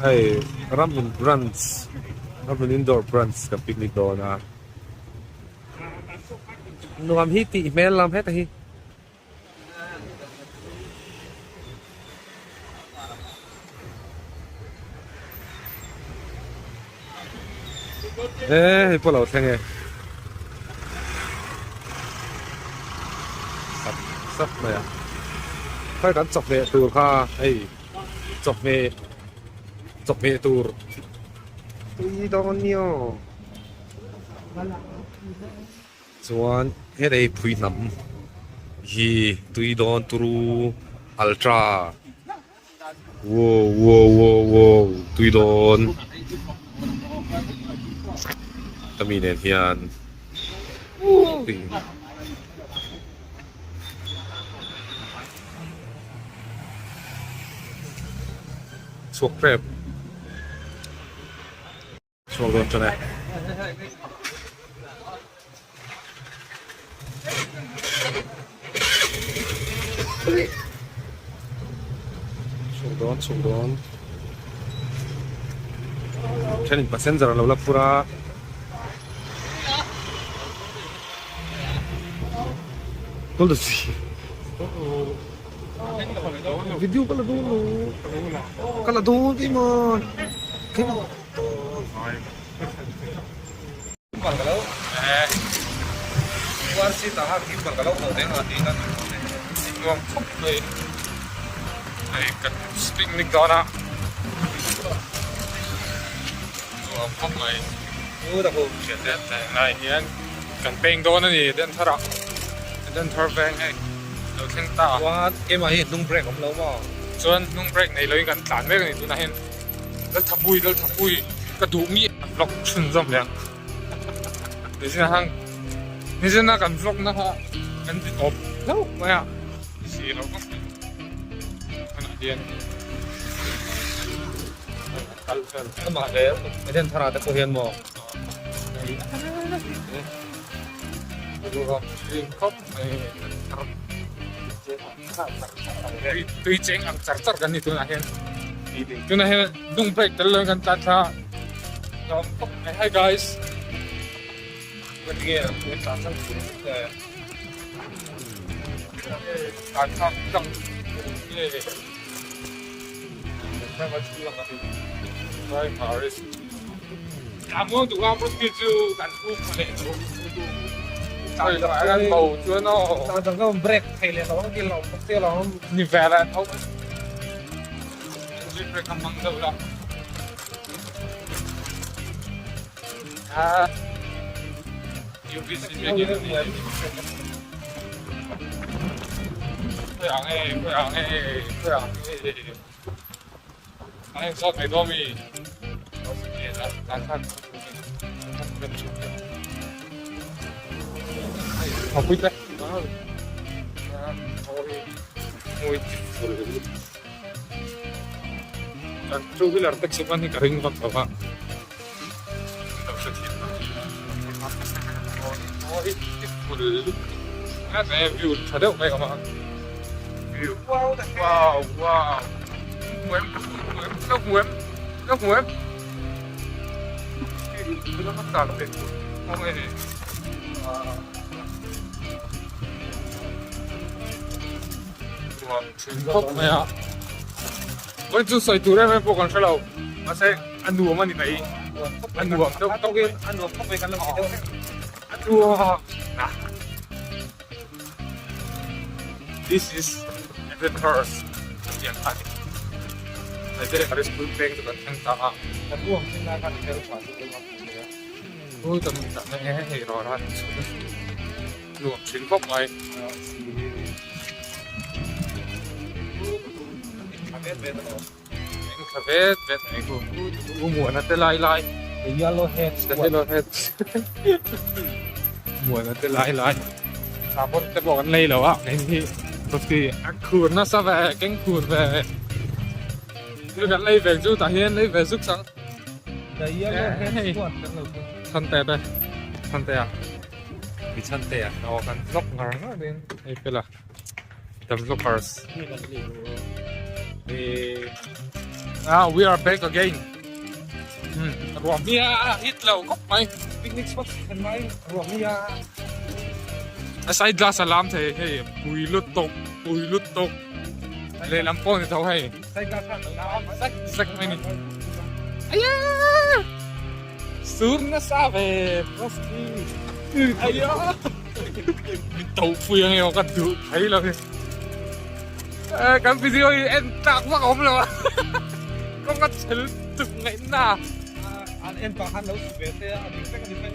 Hei Ramhlun branch Ramhlun indoor branch kan picnic dawn a nuam hi tih hmel lam heta hi. E hei pawh lo thleng e sap sap mai a khawi kan chawhmeh tur kha hei chawhmeh chawhmeh tur tui dawn nia Chuan helei phui hnam hi tui dawn turu ultra wow wow wow wow tui dawn ka mi nen hian chhuak tep. Chhuak dawn tan e. Chhuak dawn chhuak dawn. Thenin passenger an lo la phur a. Video ka la dawn lo. Ka la dawn emaw. Picnic dawn a nuam khawp mai tunah hian kan peng dawn a ni Denthar ah Denthar veng hei lo thleng ta keimah hi hnung brake awm lo maw chuan hnung brake nei loin kan tlan mek a ni tunah hian. Lalthapui Lalthapui ka duh mi vlog chhunzawm leh ang nizina hang nizina kan vlog na kha kan ti tawp hlauh mai a si lo vak anah hian kal vel amah leh Eden thara te pawh hian maw khawp mai Tui cheng ang char char kan ni tunah hian tunah hian hnung break tel lo in kan tlan thla a hi guys tlan thlak tlang Two wheeler taxi hman hi ka ring vak lo va view tha deuh mai ka hma a. Wow wow hmu em hmu em ka hmu em ka hmu em khawp mai a vawiin chu sawi tur em em pawh kan hre lo mahse a nuam a ni mai a nuam deuh tawk in a nuam khawp mai kan lo ti deuh a nuam This is Adventures tih ang kha a ni. Hei school peng chu kan thleng ta a. Kan ruang chin lai khan hmel tha chu deuh a hmu thei a. School kan tah na nge hei rawh a nuam thin khawp mai. Tha vet vet a awm. Eng tha vet vet mai khu. U muana te lai lai. The yellow heads. The yellow heads. Muana te lai lai. Sabon te pawh kan lei lo a. Hei hi roti a khur nasa ve keng khur ve. Thil kan lei ve chu tah hian lei ve zuk sang. The yellow heads chuan kan lo thung. Chhante te. Chhante a. Mi chhante a. Aw kan vlog ngar ngar din. Hei fela. The vloggers. Ah we are back again. Hmm ruah hmia a hit lo khawp mai. Picnic spot kan mai ruah hmia. A side glass a lam thei hei pui lutuk pui lutuk lehlam pawh ni tho hei. Side glass kha a lam zek zek mai ni. Aya! Sur nasa ve broski. Aya! Min to pui ange aw ka duh thei lo hi. Kan video hi en tlak vak a awm lo a. Kawng a chhel tuk ngaihna. An en pah khan lo su ve te a, a dik vek a ni mai.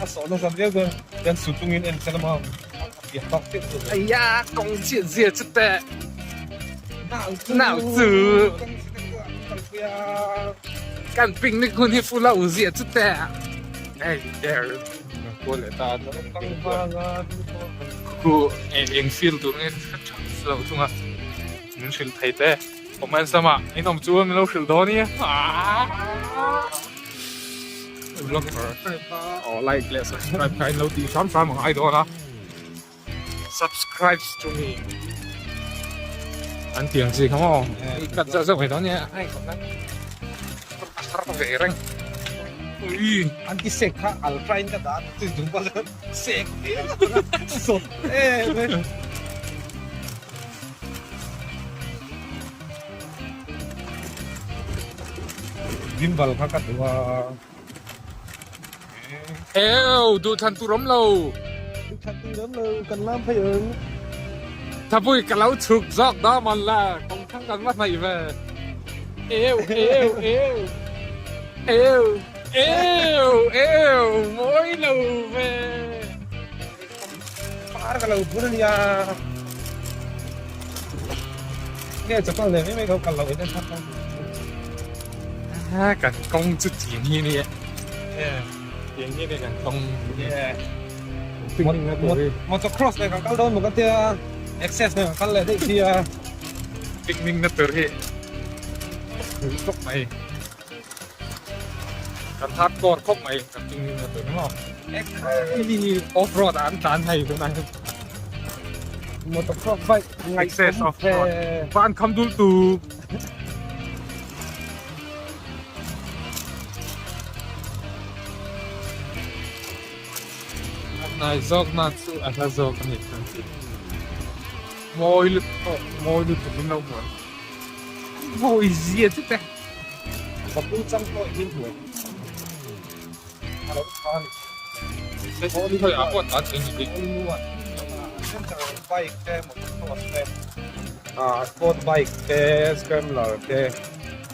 A sawh nasa viau dawn, kan su chungin en se lama a piah bak chiah chu. Aya kawng chiah zia chu teh. Nau chu. Kan picnic hun hi full a u zia chu teh. Hei der kual leh ta khu eng feel tur nge hre tha lo thung a min hrilh thei te comments lamah in awm chu min lo hrilh dawn nia vlogger aw like leh subscribe kha in lo tih hram hram ang ai dawn a subscribe to me an tiang chi kha maw i cut zauh zauh mai dawn nia hei a thar ve reng ui an ti sek kha ultra in ka dah chu dung pa chuan sek sawt em em gimbal kha ka duh a. Eo, duhthlan tur awm lo. Duhthlan tur awm lo, kan lam phei ang. Thapui ka lo chhuk zawk dawn man la, kawng thang kan va hnaih ve. Eo, eo, eo. Eo, eo, eo, mawi lo ve. Par ka lo bun a nia. Nge chapal nen mai mai kho kal lo in a that lo. Ah, kan kawng chu tiang hi nia. Tiang hi nia kan kawng. Motocross nen kan kal dawn maw ka tia access nen kan kal leh daih sia. Picnic na tur hi khawp mai. Kan hardcore khawp mai kan picnic na tur hi maw. Off road ah an tlan hei tunah hian. Motocross bike access off road. Van kham dul tu. Hnai zawk na chu a hla zawk a ni chuan chi. Mawi lutuk mawi lutuk in lo hmu ang. Mawi zia chu te. Ka pu chang pawh i hming hmuh. A lo tha a ni. Khawi ah pawh ta thei ni bik. Adventure bike te motocross te ah sport bike te scrambler te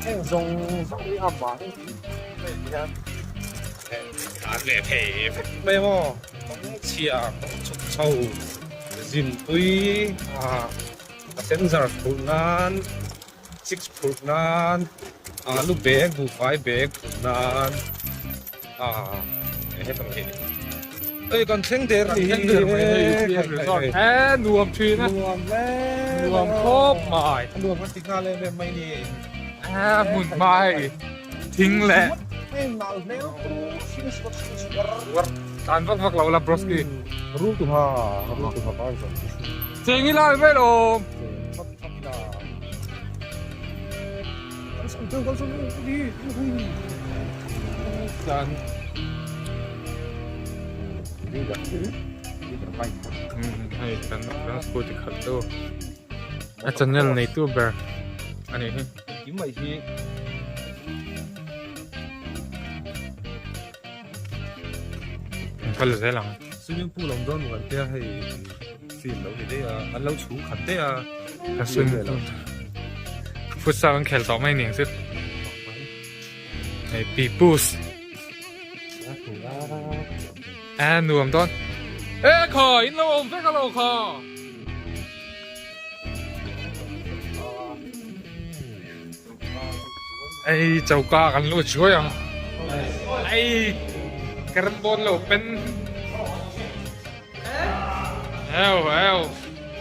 heng zawng zawng hi a mahni hei hian tlan leh thei vek mai maw kawng chhia kawng chhuk chho zinpui ah passenger phurh nan Chicks phurh nan alu bag buhfai bag phurh nan ah hetang hi ei kan thleng der ni hi he nuam thin a nuam hle nuam khawp mai nuam kan ti nghal em em mai ni a hmun hma hei thing leh tan vak vak lo la broski rul tu ha rul tu ha par cheng ila mai lo Hei kan kan scooty khalh tu a channel nei tu ber a nih hi. Kim mai hi. Kal zel ang. Swimming pool awm dawn muan te a hei. Film lo ni daih a, an lo chhung khat daih a. Ka swimming pool. Futsal an khel tawh mai ni ang chu. Hei pipus. A nuam dawn. E khaw in lo awm vek alo khaw. Ei choka kan lut zuai ang. Ei carrom board lo pen. Eo eo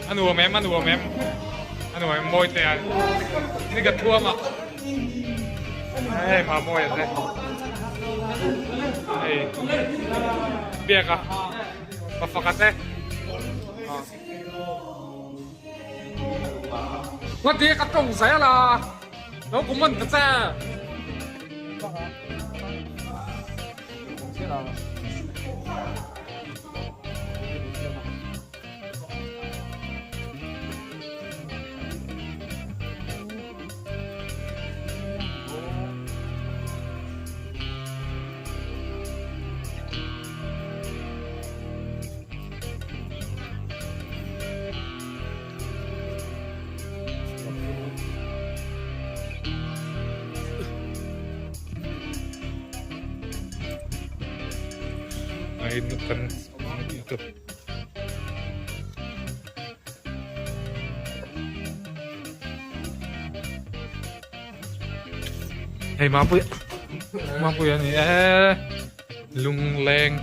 a nuam em a nuam em a nuam em mawi te a ni ka thuam a hei mah mawi a te hei biak a pa pakhat e. Ngati ka tawng zel a. Lo comment ta che. Hei Mapuia Mapuia ni e lungleng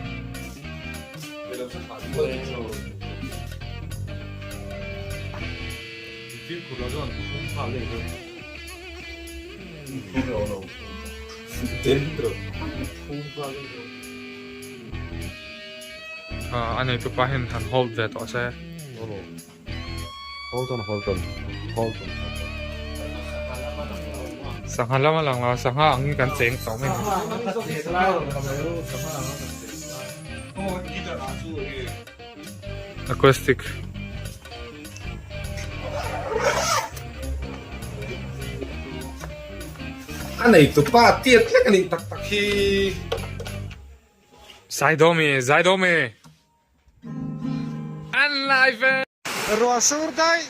A neitupa hian han hold ve tawh se. Hold on hold on hold on Sangha lama lang lo sangha angin kan cheng tawh mai ni. Acoustic. A neitupa tiat hlek a nih tak tak hi. Zaidomi Zaidomi. An lai ve. Ruah sur daih.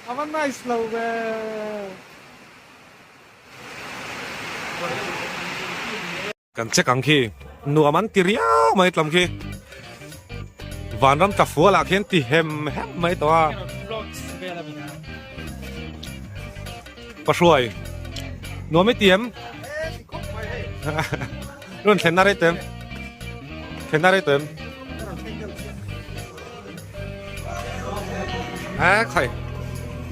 A va nice lo ve. Kan check ang khi nuam an ti riau mai tlam khi vanram tla fual ah khian ti hem hem mai tawh a Pahruai nuam i ti em rawn thlen na rei tawh em thlen na rei tawh em a khawi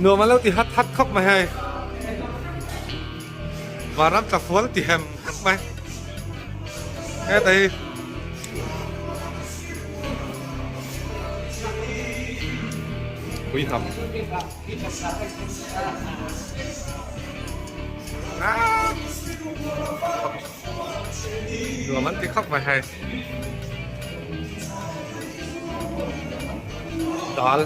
nuam an lo ti hat hat khawp mai hei vanram tla fual ti hem hem mai heta hi ui ham nuam an ti khawp mai hei dal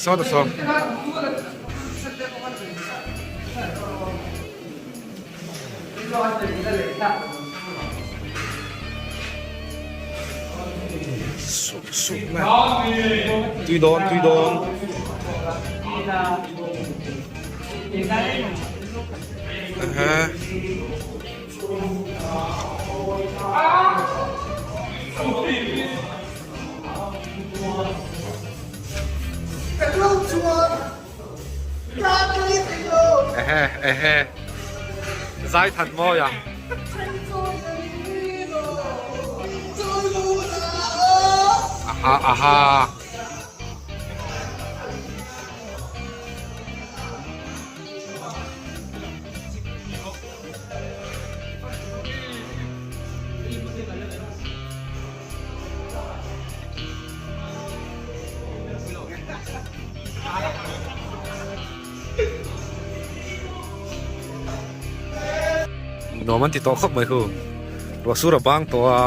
Saw ta saw. Sup sup mai. Tui dawn tui dawn. Aha. Ehe ehe zai that mawi ang. Aha aha. Nuam an ti tawh khawp mai hu. Ruah sur a bang tawh a.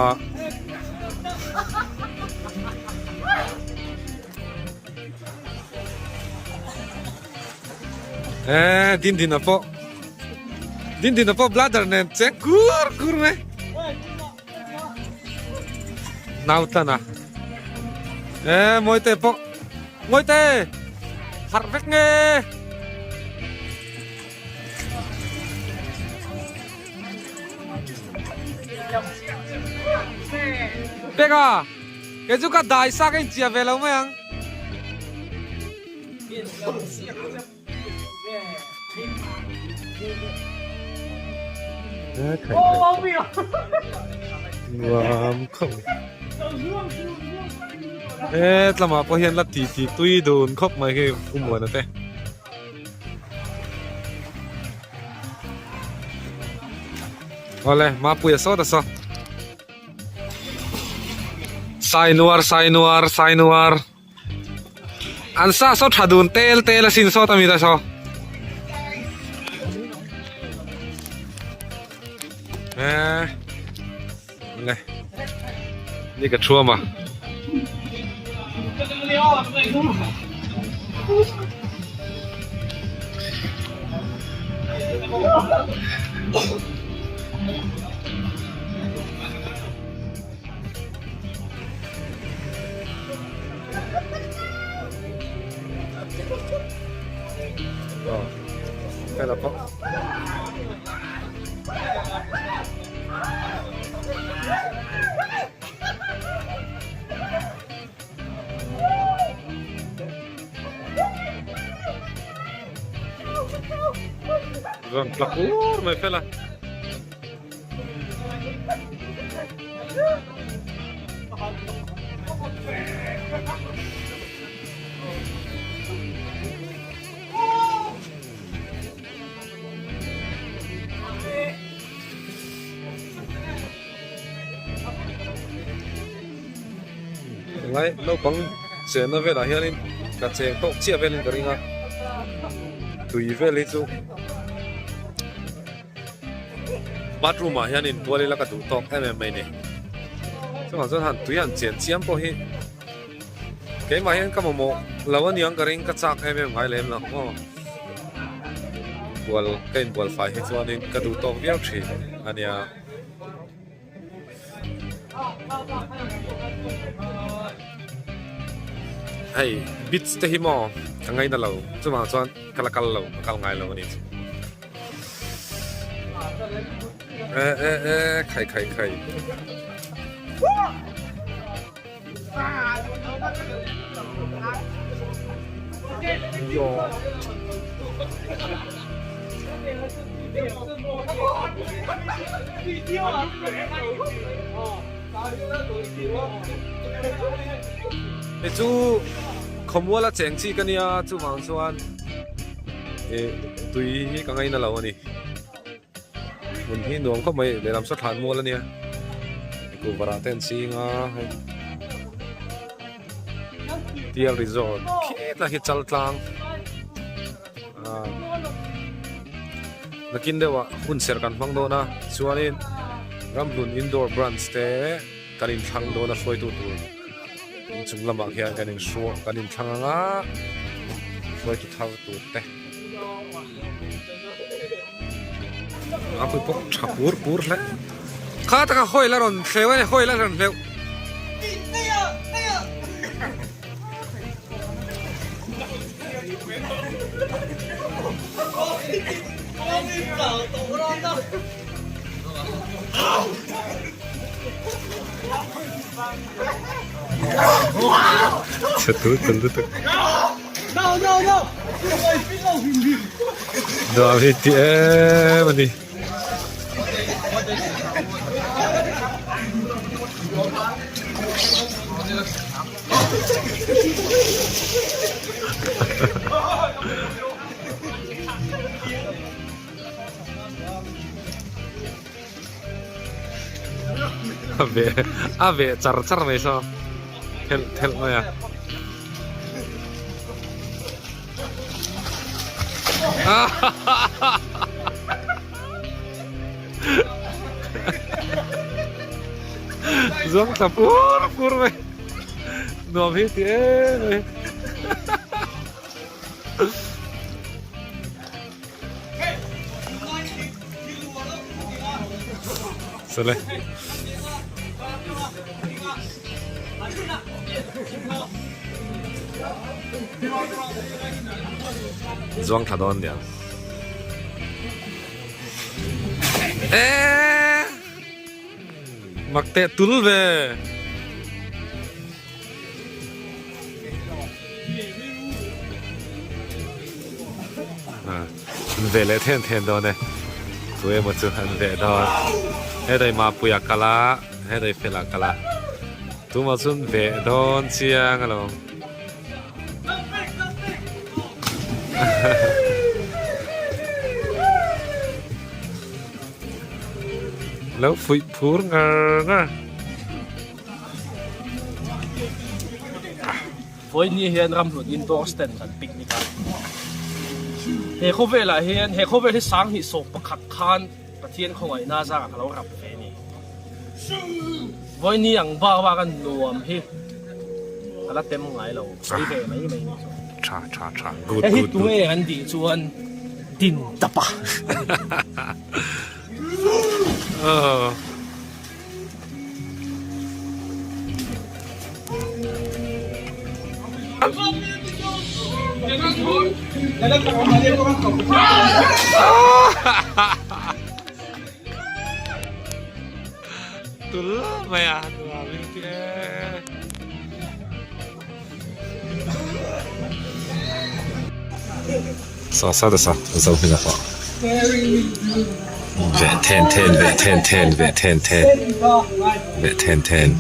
Eh, din din a pawh. Din din a pawh bladder nen cheng kur kur mai. Nau tlan a. Eh, Mawite pawh. Mawite! Harh vek nge! Peka! Kei chu ka dai sa ka inchia ve lo mai ang. Nuam khawp mai. He tlamah pawh hian la ti ti tui dun khawp mai khi u Muana te. Awle Mapuia sawt a saw. Sainuar sainuar sainuar. An sa saw tha dun tel tel asin sawt ami ta saw. Eh. Le. Ni ka thua ma. Fela pawh. Rawn tla kur mai fela. Tunlai naupang chenna velah hianin ka cheng tawk chiah velin ka ring a tui vel hi chu bathroom ah hian inbual ila ka duh tawk em em mai ni chungah chuan han tui han chen chiam pawh hi keimah hian ka mamawh lo aniang ka ring ka chak em em ngai lem lo maw inbual ka inbual fai hi chuanin ka duh tawk viau thin ania. Hei beach te hi maw ka ngaina lo chuvang chuan ka la kal lo ka kal ngai lo a ni chu e e e khai khai khai Hei chu khawmuala cheng chi ka nia chuvang chuan ih tui hi ka ngaina lo a ni. Hmun hi nuam khawp mai lehlam saw thlan mual a nia kuvarah te an ching a hei Tial resort khit lah khi chal tlang ah nakin deuh ah hun serh kan hmang dawn a chuanin Ramhlun indoor branch te kan inthlang dawn a hruaitu tur inchung lamah khian kan inhruai kan inthlang ang a hruaitu thar tur te. A pui pawh tha pur pur hle. Kha taka hawi la rawn hleuh a ni, hawi la rawn hleuh. Chhe tul tul lutuk. Nuam hi ti em a ni. A ve a ve char char mai saw thelh thelh mai a. Zuang thla pur pur mai nuam hi ti em mai. Sale. Zuang thla dawn nia. Eh! Mak teh tul ve. Ve leh then then dawn e. Tu emaw chu an veh dawn. Hetah i Mapuia kal a, hetah i Fela kal a. Tumah chu an veh dawn chiang alawm. Lo fuih phur ngar ngar. Vawiin hian ramhlun indoor stand kan picnic a, he khawvelah hian he khawvel hi sanghnih sawm pakhat khan Pathian khawngaihna zarah ka lo rap ve a ni. Vawiin ang bak bak a nuam hi ka la tem ngai lo, sawi ve mai mai ni chu. Tha tha tha good Hei hi good good. tunge an tih chuan din tapa. Aww. Tul mai a nuam in ti e. Sa sa ta sa zo hmin a pawh ve then then ve then then ve then then ve then then.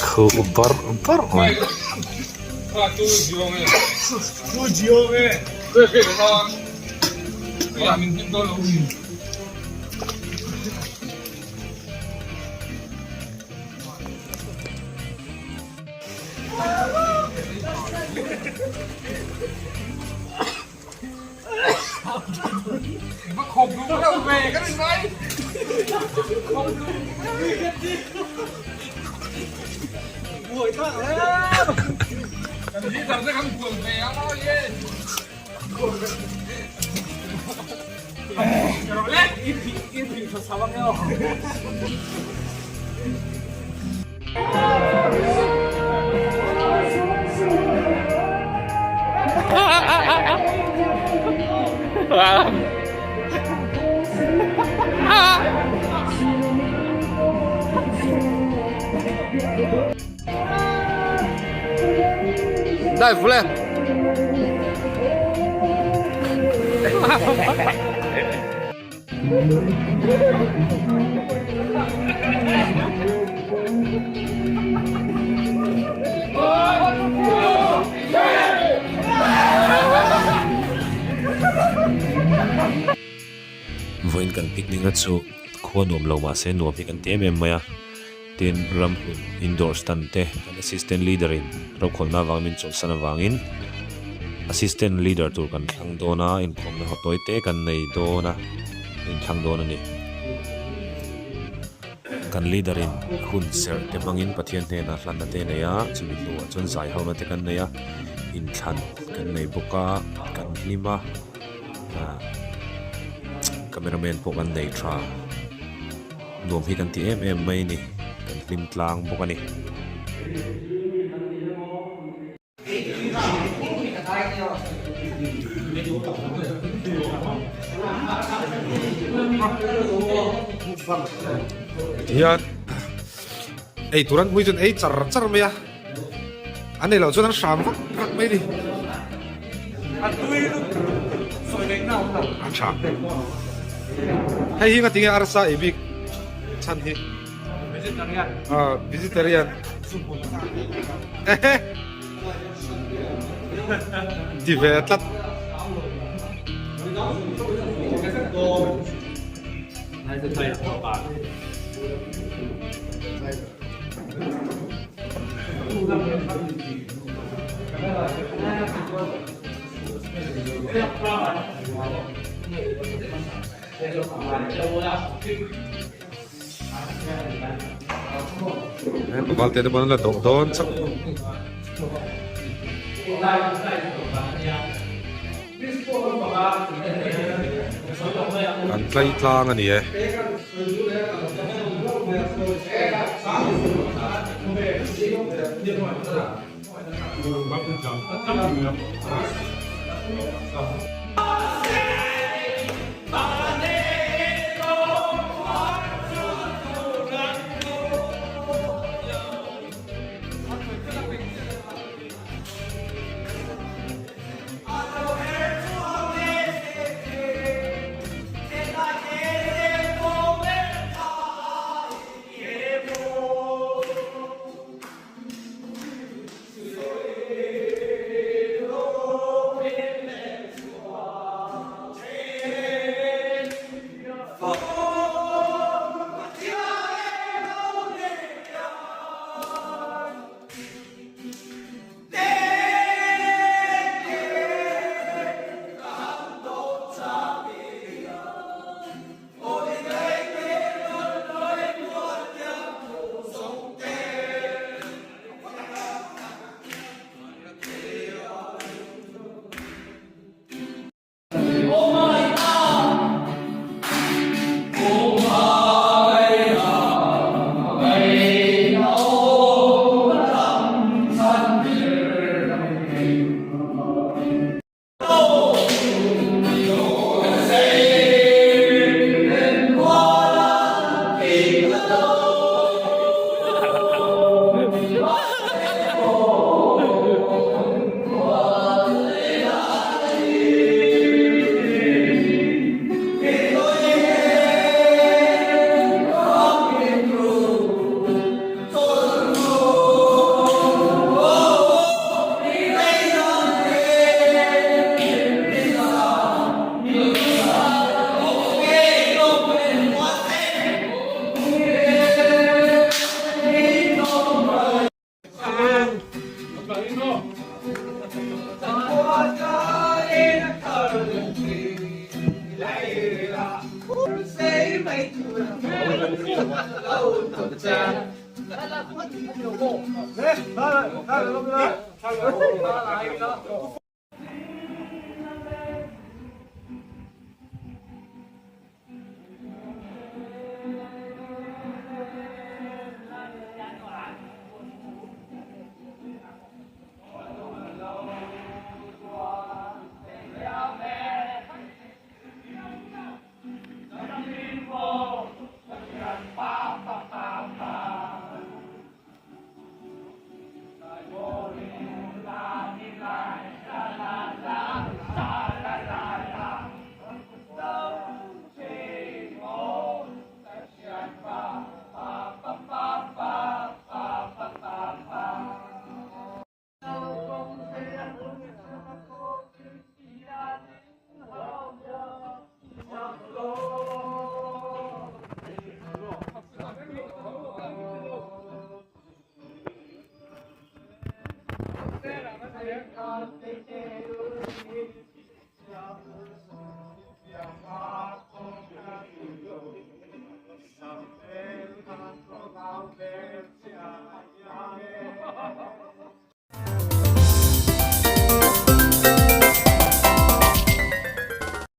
Khuh barh barh mai. Dai fule. Vawiin kan picnic na chu khua nuam lo mahse nuam hi kan ti em em mai a, tin ramhlun indoor stand te kan assistant leader in rokhawlna avangin min chawlhsan avangin assistant leader tur kan thlang dawn a, inkhawmna haw tawi te kan nei dawn a, inthlang dawn a ni. Kan leader in hun serh te hmangin Pathian hnenah hlanna te a nei a, chumi hnuah chuan zai hona te kan nei a, inthlan kan nei bawk a, kan hlim a. Cameraman pawh kan nei tha nuam hi kan ti em em mai a ni kan hlim tlang bawk a ni. Tihian ei tur an hmui chuan ei char char mai a. An nei loh chuan an hram vak vak mai a ni. A tha. Hei hi ngatinge arsa ei bik chhan hi. Vegetarian. Ah, vegetarian. Ehe. Ti ve tlat. Valte te pawn an la dawh dawn chauh. An tlai tlang a ni e.